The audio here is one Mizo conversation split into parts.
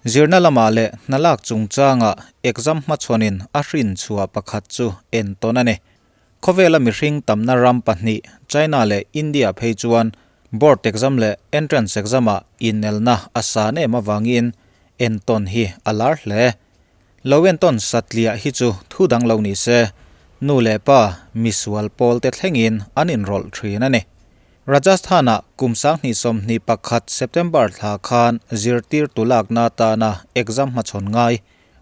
Zirna lamah leh hna lak chungchangah exam hmachhawnin a hrin chhuah pakhat chu entawn a ni. Khawvela mihring tamna ram pahnih China leh India phei chuan board exam leh entrance exam-ah inelna a san em avangin entawn hi a lar hle. Lo entawn satliah hi chu thu dang lo ni se, nu leh pa misual pawlte thlengin an inrawlh thin a ni. Rajasthan-ah kum 2021 September thla khan zirtirtu lakna atana exam hmachhawn ngai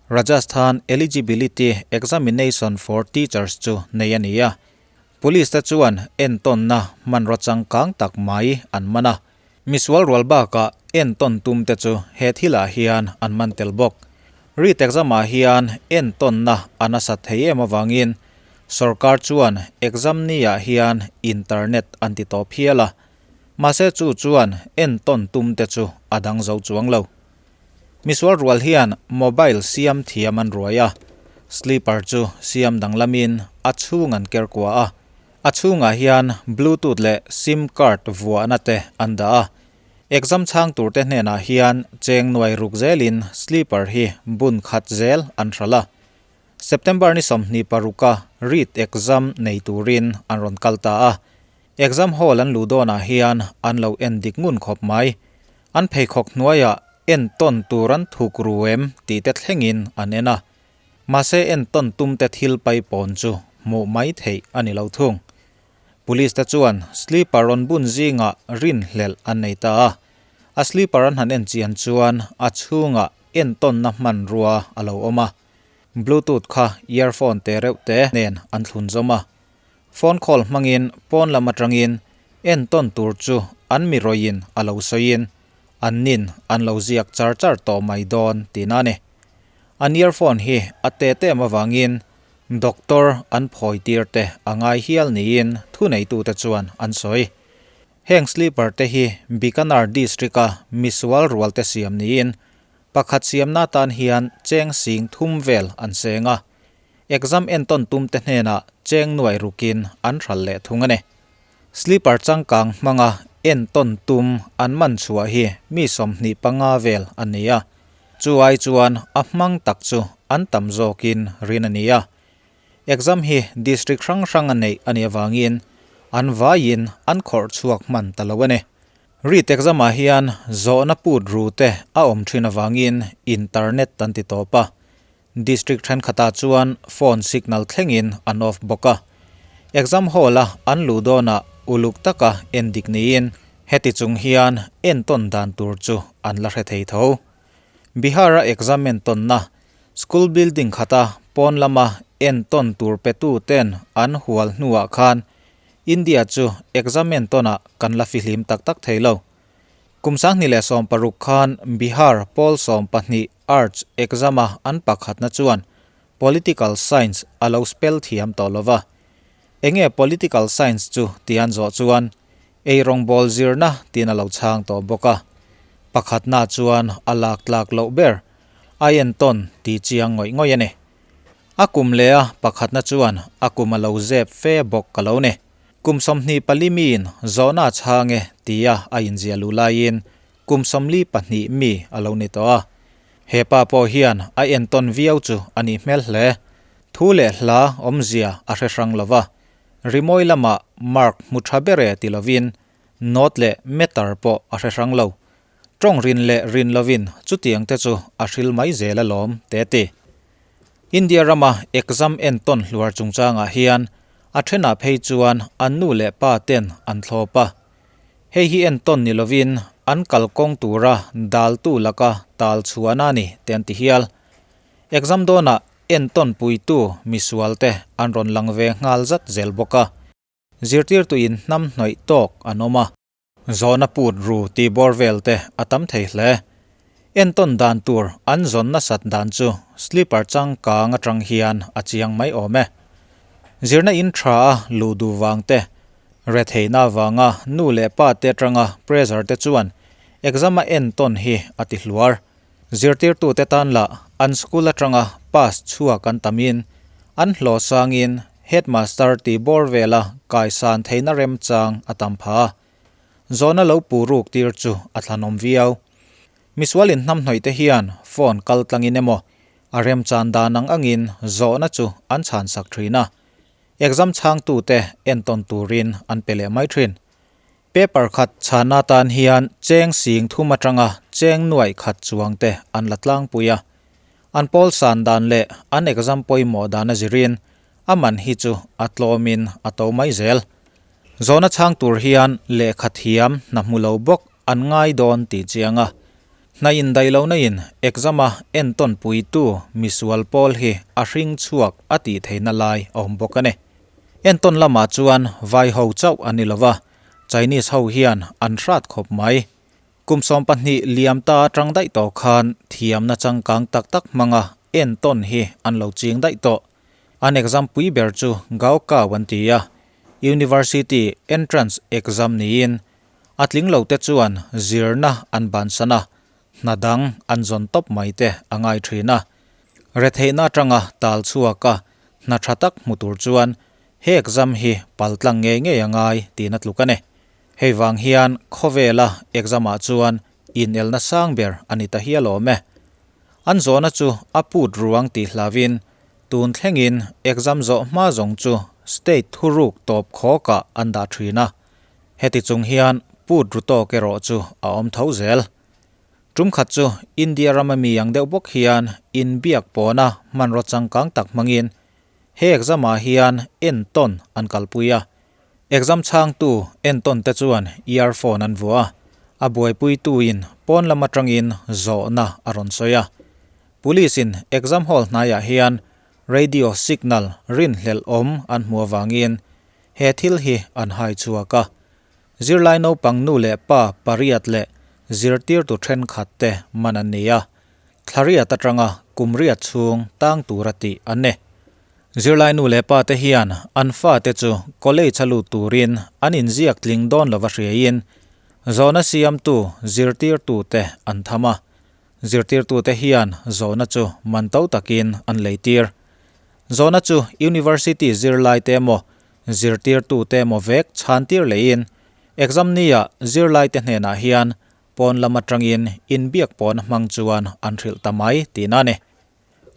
Rajasthan Eligibility Examination for Teachers chu nei a ni a. Police te chuan entawnna hmanraw changkang tak mai an man a. Misual rual bakah entawn tum te chu he thilah hian an man tel bawk. Reet exam-ah hian entawnna a nasat thei em avangin Sorkar chuan exam ni-ah hian internet an ti tawp hial a, mahse chu chuan entawn tum te chu a dang zo chuang lo. Misual rual hian mobile siam thiam an ruai a, sleeper chu siam danglamin a chhung an ker kua a, a chhungah hian bluetooth leh sim card vuahna te an dah a. Exam chhang turte hnenah hian cheng nuai ruk zelin sleeper hi bun khat zel an hralh a. September ni 26 a reet exam nei turin an rawn kal ta a, exam hall an luh dawnah hian an lo en dik ngun khawp mai. An pheikhawk hnuaiah entawn tur an thuk ru em tih te thlengin an en a, mahse entawn tum te thil paipawn chu hmuh mai theih a ni lo thung. Police te chuan sleeper rawn bun zingah rinhlelh an nei ta a, a sleeper an han en chian chuan a chhungah entawnna hmanrua a lo awm a. Bluetooth kha earphone te reuh te nen an thlun zawm a, phone call hmangin pawn lam atangin entawn tur chu an mi rawiin a lo sawiin an nin an lo ziak char char tawh mai dawn tihna a ni. An earphone hi a te tem avangin doctor an phawi tir te a ngai hial niin thuneitute chuan an sawi. Heng sleeper te hi Bikaner district-a misual rual te siam niin Pakhat siamna atan hian cheng sing thum vel an seng a, exam entawn tumte hnenah cheng nuai rukin an hral leh thung a ni. Sleeper changkang hmanga entawn tum an man chhuah hi mi 25 vel an ni a, chu ai chuan a hmang tak chu an tam zawkin rin a ni a. Exam hi district hrang hrang a neih a nih avangin an vaiin an khawrh chhuak hman ta lo a ni. Reet exam-ah hian zawhna put ru te a awm thin avangin internet an ti tawp a, district thenkhatah chuan phone signal thlengin an off bawk a. Exam hall-a an luh dawnah uluk taka en dik niin heti chung hian entawn dan tur chu an la hre thei tho. Bihar-a exam entawnna school building khata pawn lama entawn tur petu ten an hual hnuah khan India chu exam entawnah kan la fihlim tak tak thei lo. Kum 2016 khan Bihar pawl 12 Arts exam-a an pakhatna chuan Political Science a lo spell thiam tawh lo va. Enge Political Science chu tih an zawh chuan ei rawngbâwl zirna tiin a lo chhang tawh bawk a. Pakhatna chuan a lak tlak loh ber a entawn tih chiang ngawih ngawih a ni. A kum leh a pakhatna chuan a kum a lo zep fe bawk ka lo ni. Kum 24 miin zawhna a chhang e tia a inziah luh laiin kum 42 mi a lo ni tawh a. He pa pawh hian a entawn viau chu a nih hmel hle. Thu leh hla awmzia a hre hrang lo va. Rimawi lamah mark hmu tha ber e ti lovin note leh meter pawh a hre hrang lo. Tawng rin leh rin lovin chutiang te chu a hril mai zel alawm, te ti. India rama exam entawn hluar chungchangah hian a thenah phei chuan an nu leh pa ten an thlawp a. Hei hi entawn ni lovin an kalkawng tura daltu laka tal chhuahna a ni te an ti hial. Exam dawnah entawn puitu misual te an rawn lang ve nghal zat zel bawk a. Zirtirtuin hnam hnawih tawk an awm a. Zawhna put ru tih bawr vel te a tam thei hle. Entawn dan tur an zawn nasat dan chu sleeper changkang atang hian a chiang mai awm e. Zirna in tha a luh duh vang te, retheihna avanga nu leh pa te atanga pressure te chuan exam a entawn hi a ti hluar. Zirtirtute tan lah an school atanga pass chhuak an tamin an hlawh sangin headmaster tih bawr vela kaisan theihna remchang a tam pha a. Zawhna lo pu ruk tir chu a thlanawm viau. Misualin hnamhnawih te hian phone kaltlangin emaw a remchan dan ang angin zawhna chu an chhansak thin a, exam chhangtute entawn turin an pe leh mai thin. Paper khat chhana tan hian cheng sing thum atanga cheng nuaih khat chuang te an la tlangpui a. An pawl san dan leh an exam pawimawh dan a zirin a man hi chu a tlawmin a to mai zel. Zawhna chhang tur hian lehkha thiam hna hmu lo bawk an ngai dawn tih chiang a. Hna indaih lohna in exam a entawn puitu misual pawl hi a hring chhuak a tih theihna lai a awm bawk a ni. Entawn lamah chuan vai ho chauh a ni lova, Chinese ho hian an hrat khawp mai. Kum 12 liam ta atang daih tawh khan thiamna changkang tak tak hmanga entawn hi an lo ching daih tawh. An exam pui ber chu Gaokao an ti a, University Entrance Exam niin a tling lo te chuan zirna an bansan a, hna dang an zawn tawp mai te a ngai thin a. Retheihna atanga tal chhuak a, hna tha tak hmu tur chuan he exam hi paltlang ngei ngei a ngai tiin a tluk a ni. Hei vang hian khawvela exam ah chuan inelna sang ber a ni ta hial awm e. An zawhna chu a put ruang tih hlauhin tun thlengin exam zawh hma zawng chu state thuruk tawp khawkah an dah thin a. Heti chung hian put ru tawk erawh chu a awm tho zel. Tum khat chu India rama mi ang deuh bawk hian inbiak pawna hmanraw changkang tak hmangin he exam ah hian entawn an kalpui a. Exam chhangtu entawn te chuan earphone an vuah a, a buaipuituin pawn lam atangin zawhna a rawn sawi a. Police in exam hall hnaiah hian radio signal rinhlelh awm an hmu avangin he thil hi an hai chhuak a. Zirlai naupang nu leh pa pariat leh zirtirtu thenkhat te man an ni a, thlariat atanga kum riat chhung tang tura tih an ni. Zirlai nu leh pa te hian an fate chu college a lut turin an inziak tling dawn lova hriaiin zawhna siamtu zirtirtu te an tham a. Zirtirtu te hian zawhna chu man to takin an leitir. Zawhna chu university zirlai te emaw zirtirtu te emaw vek chhantir leiin exam nia zirlai te hnenah hian pawn lam atangin inbiak pawn hmang chuan an hrilh ta mai tihna a ni.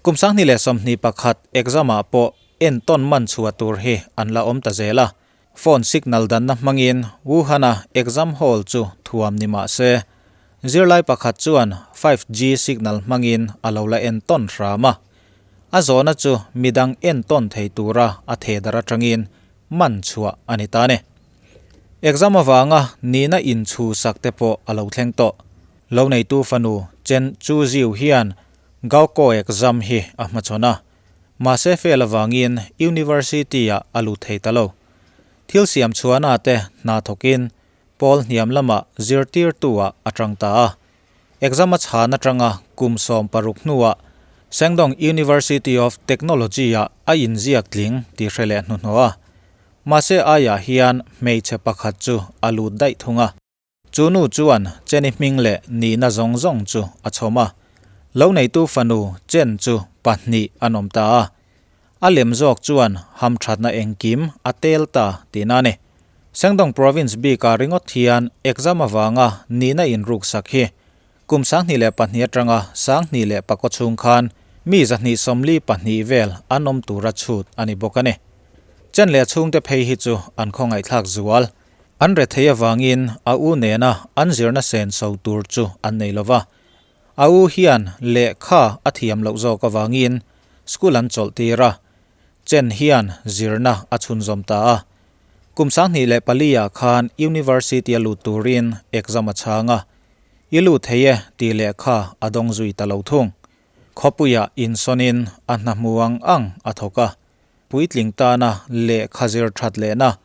Kum 2021 exam ah pawh entawn man chhuah tur hi an la awm ta zel a, phone signal danna hmangin Wuhan-a exam hall chu thuam ni mah se, zirlai pakhat chuan 5G signal hmangin a lo la entawn hram a. A zawhna chu midang entawn thei tura a thedar atangin man chhuah a ni ta a ni. Exam avanga nihna inchhusak te pawh a lo thleng tawh. Lo neitu fanu Chen Chuziu hian Gaokao exam hi a hmachhawn a, mahse fail avangin university-ah a lut thei ta lo. Thil siam chhuahna te hna thawkin pawl hniam lamah zirtirtu-ah a tang ta a. Exam a chhan atanga kum 16 hnuah Shandong University of Technology-ah a inziak tling tih hre leh hnuhnawh a. Mahse aiah hian hmeichhe pakhat chu a lut daih thung a. Chu nu chuan Cheni hming leh nihna zawng zawng chu a chhawm a. Lo neitu fanu Chen chu pahnih an awm ta a. A lem zawk chuan hamthatna engkim a tel ta tihna a ni. Shandong Province bikah ringawt hian exam avanga nihna inruksak hi kum 2002 atanga 2009 chhung khan mi 242 vel an awm tura chhut a ni bawk a ni. Chen leh chhungte phei hi chu an khawngaihthlak zual. An rethei avangin a u nena an zirna sen so tur chu an nei lova. A u hian lehkha a thiam loh zawk avangin school an chawlh tir a, Chen hian zirna a chhunzawm ta a. Kum 2004 ah khan university a lut turin exam a chhang a, I lut thei e tih lehkha a dawng zui ta lo thung. Khawpuiah insawnin a hna hmu ang ang a thawk a. Puitling tana lehkha zir that lehna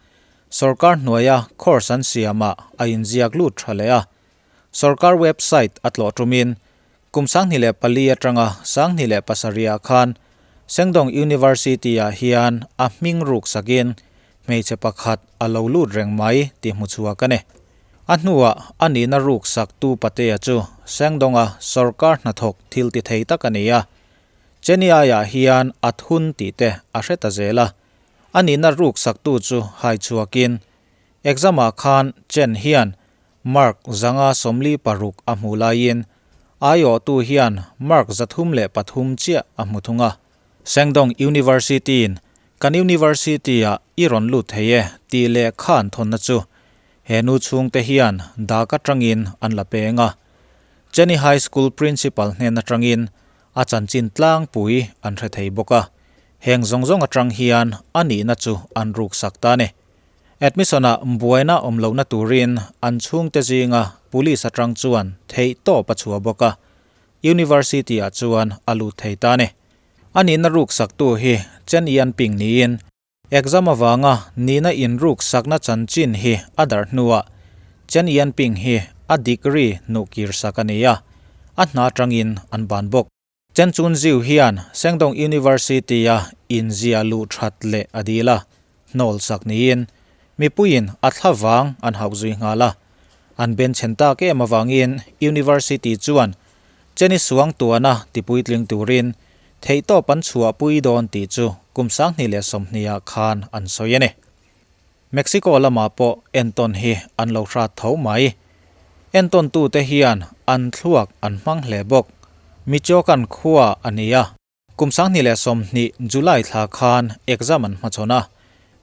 sorkar hnuaia course an siamah a inziak lut tha leh a. Sorkar website a tlawh tumin kum 2004 atanga 2007 ah khan Shandong University-ah hian a hming ruk sakin hmeichhe pakhat a lo lut reng mai tih hmu chhuak a ni. A hnuah a nihna ruk sak tu patea chu Shandong-a sorkar hnathawk thil ti thei tak a ni a. Cheni aiah hian a thun tih te a hre ta zel a. A nihna ruk saktu chu hai chhuakin exam-ah khan Chen hian mark 546 a hmuh laiin Aiawhtu hian mark 303 chiah a hmu thung a. Shandong University-in kan University-ah i rawn lut thei e tih lehkha an thawnna chu he nu chhungte hian dak atangin an la peng a. Jenny High School Principal hnen atangin a chanchin tlangpui an hre thei bawk a. Heng zawng zawng atang hian a nihna chu an ruksak ta a ni. Admission-ah buaina awm lohna turin an chhungte zinga Police atang chuan theih tawp a chhuah bawk a, University-ah chuan a lut thei ta a ni. A nihna ruksaktu hi Chen Yanping niin exam avanga nihna inruksakna chanchin hi a darh hnuah Chen Yanping hi a degree hnuhkirsak a ni a, a hna atangin an ban bawk. Chen Chunziu hian Shandong University-a inzia luh that leh a dil a, hnawl sak niin mipuiin a thla vang an hauh zui nghal a. An ben chhen tak em avangin University chuan Chen-i suang tuana tipuitling turin theihtawp an chhuahpui dawn tih chu kum 2020 ah khan an sawi a ni. Mexico lamah pawh entawn hi an lo hrat tho mai. Entawntute hian an thluak an hmang hle bawk. Michoacan khua a ni a. Kum 2020 July thla khan exam an hmachhawn a.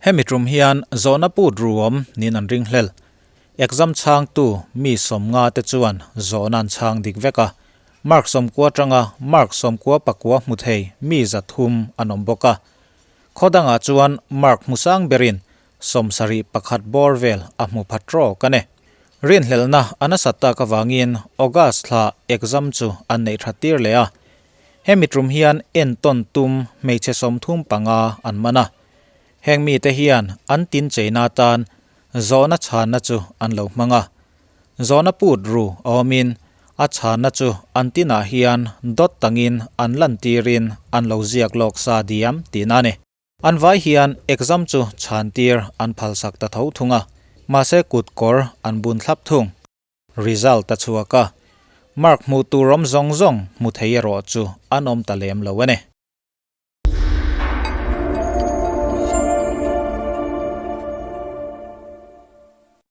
Hemi tum hian zawhna put ruam niin an ring hlel. Exam chhangtu mi 50 te chuan zawhna an chhang dik vek a. Mark 90 atanga mark 99 hmu thei mi 300 an awm bawk a. Khawdangah chuan mark hmusang berin 71 bawr vel a hmu phat rawk a ni. Rinhlelna a nasat tak avangin August thla exam chu an neih that tir leh a. Hemi tum hian entawn tum hmeichhe 35 an man a. Heng mite hian an tin cheina tan zawhna chhanna chu an lo hmang a. Zawhna put ru a awmin a chhanna chu an tinah hian dawt tangin an lan tirin an lo ziak lawk sa diam tihna a ni. An vai hian exam chu chhan tir an phalsak ta tho thung a, mahse kut kawr an bun thlap thung. Result a chhuak a, mark hmuh tur awm zawng zawng hmu thei erawh chu an awm ta lem lo a ni.